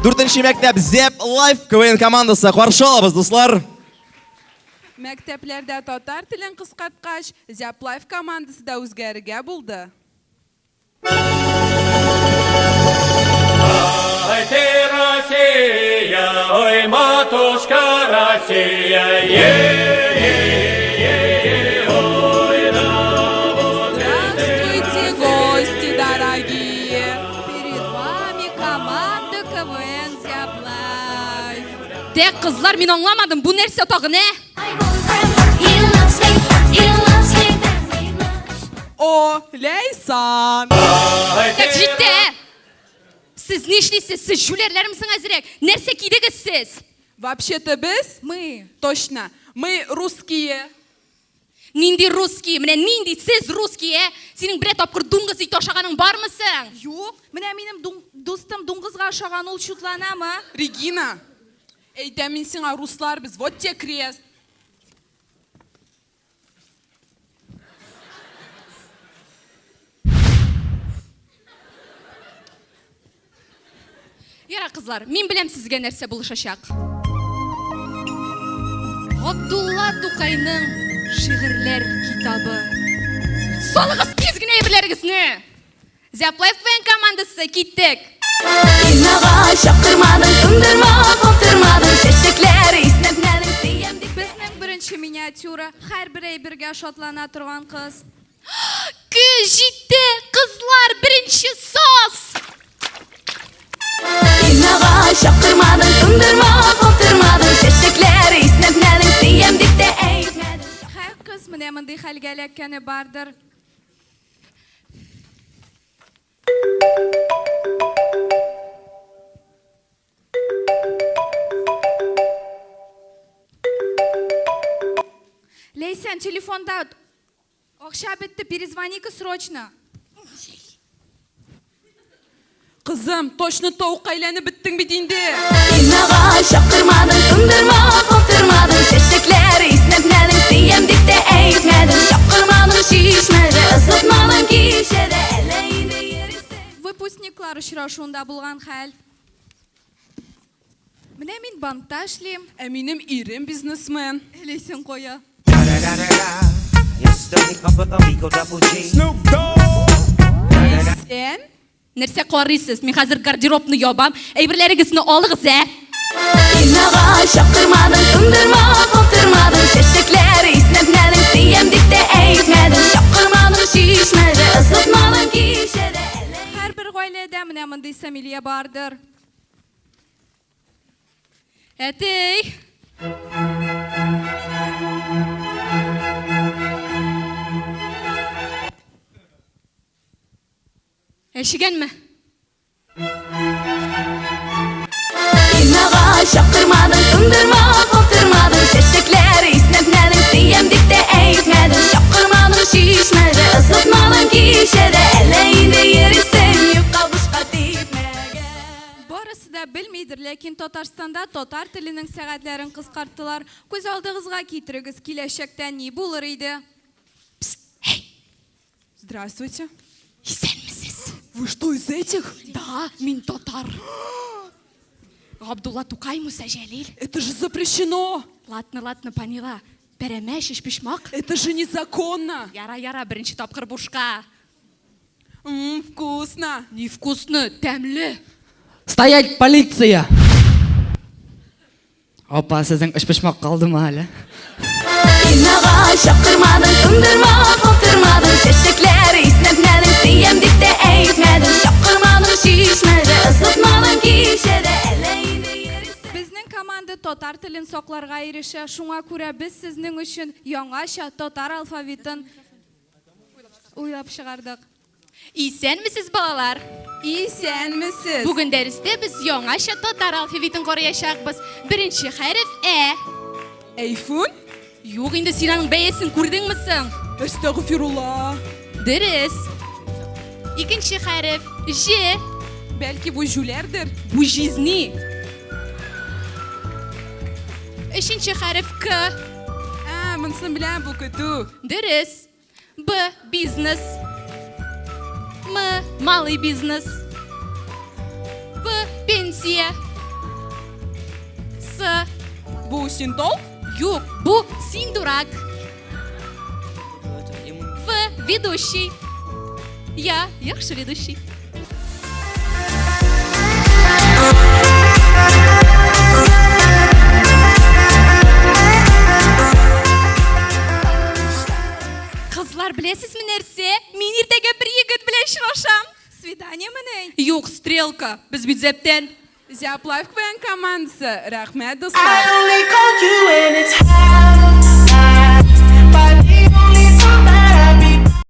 Дүртенче мәктәп Зәп Лайф КВН командасы каршы алабыз, дуслар. Мәктәпләрдә татар телен кыскарткач, Зәп Лайф командасы да үзгәрергә булды. Ай ты, Россия, ой, матушка Россия, е-е-е-е, ой, да, вот Здравствуйте, гости дорогие! Перед вами команда КВН Зяблайф. Тәк, кызлар, мин аңламадым, бу нәрсә тагын, ә? О, Ләйсан! Так, җитте, ә? Сез нишлисез? Сез җүләрләрме соң әзрәк? Нәрсә кидегез сез? Вообще-то без... Мы. Точно. Мы русские. Нинди русский? Менә нинди сез русский, ә? Синең берәр тапкыр дуңгыз ите ашаганың бармы соң? Юк, менә минем дустым дуңгызга ошаган, ул чутланамы? Регина, әйтәм мин сиңа, руслар без, вот те крест. Яра, кызлар, мин беләм сезгә нәрсә булышачак. Габдулла Тукайның шигырьләр китабы. Салыгыз тиз генә әйберләрегезне! Зяплаев КВН командасы, киттек! Кинога чакырмадың, тындырма, каптырмадың, чәчәкләр иснәтмәдең, сөям дип. Безнең беренче миниатюра, һәрбер әйбергә шатлана торган кыз. Көз җитте, кызлар, беренче саз! Кинога чакырмадың, тындырма, каптырмадың, чәчәкләр иснәтмәдең, сөям дип тә әйтмәдең. Һәр кыз менә мондый хәлгә эләккәне бардыр. Ләйсән, телефонда Акча бетте, перезвони-ка срочно. Кызым, точно тавыкка әйләнеп беттең бит инде. Кинога чакырмадың, тындырма, каптырмадың, чәчәкләр иснәтмәдең, сөям дип тә әйтмәдең, чакырмадың чишмәдә, ысытмадың кичәдә, әллә инде йөрисең. Выпускниклар очрашуында булган хәл. Менә мин банкта эшлим. Ә минем ирем бизнесмен. Әле син кая? Сен? Нәрсә карыйсыз? Мин хәзер гардеробны ябам. Әйберләрегезне алыгыз, ә? Кинога чакырмадың, тындырма, каптырмадың, чәчәкләр иснәтмәдең, сөям дип тә әйтмәдең, чакырмадың чишмәдә, ысытмадың кичәдә, әллә Һәрбер гаиләдә менә мондый сомелье бардыр. Әтей! Әчегәнме? Кинога чакырмадың, тындырма, каптырмадың, чәчәкләр иснәтмәдең, сөям дип тә әйтмәдең, чакырмадың чишмәдә, ысытмадың кичәдә, әллә инде йөрисең юкка бушка типмәгә. Барысы да белмидер, ләкин Татарстанда татар теленең сәгатьләрен кыскарттылар. Күз алдыгызга китерегез, киләчәктә ни булыр иде? Псst, һәй! Здравствуйте. Исәнмесез? Вы что, из этих? Да, мин татар. Габдулла Тукай, Муса Җәлил. Это же запрещено. Ладно, ладно, поняла. Пәрәмәч, өчпочмак. Это же незаконно. Яра, яра, беренче тапкыр бушка. М, вкусно. Не вкусно, тәмле. Стоять, полиция! Апа, сезнең өчпочмак калдымы әле? Кинога чакырмадың, тындырма, каптырмадың, чәчәкләр иснәтмәдең, сөям дип тә әйтмәдең, чакырмадың чишмәдә, ысытмадың кичәдә, әллә инде йөрисең. Безнең команда татар телен сакларга ирешә, шуңа күрә без сезнең өчен яңача татар алфавитын уйлап чыгардык. Исәнмесез, балалар! Исәнмесез! Бүген дәрестә без яңача татар алфавитын караячакбыз. Беренче хәреф ә. Әйфүн? Юк инде, син аның бәясен күрдеңме соң? Әстәгъфирулла. Дөрес. Икенче хәреф Ж. Бәлки бу җүләрдер? Бу җизни. Өченче хәреф К. Ә, монысын беләм, бу көтү. Дөрес. Б. Бизнес. М. Малый бизнес. П. Пенсия. С. Бу синтол? Юк, бу син дурак. В. Ведущий. Я яхшы ведущий. Кызлар, беләсезме нәрсә? Мин иртәгә бер егет белән очрашам. Свидание мени? Юк, стрелка. Без бит зәптән. Зяп Лайф КВН командасы. Рәхмәт, I дуслар. only call you when it's high.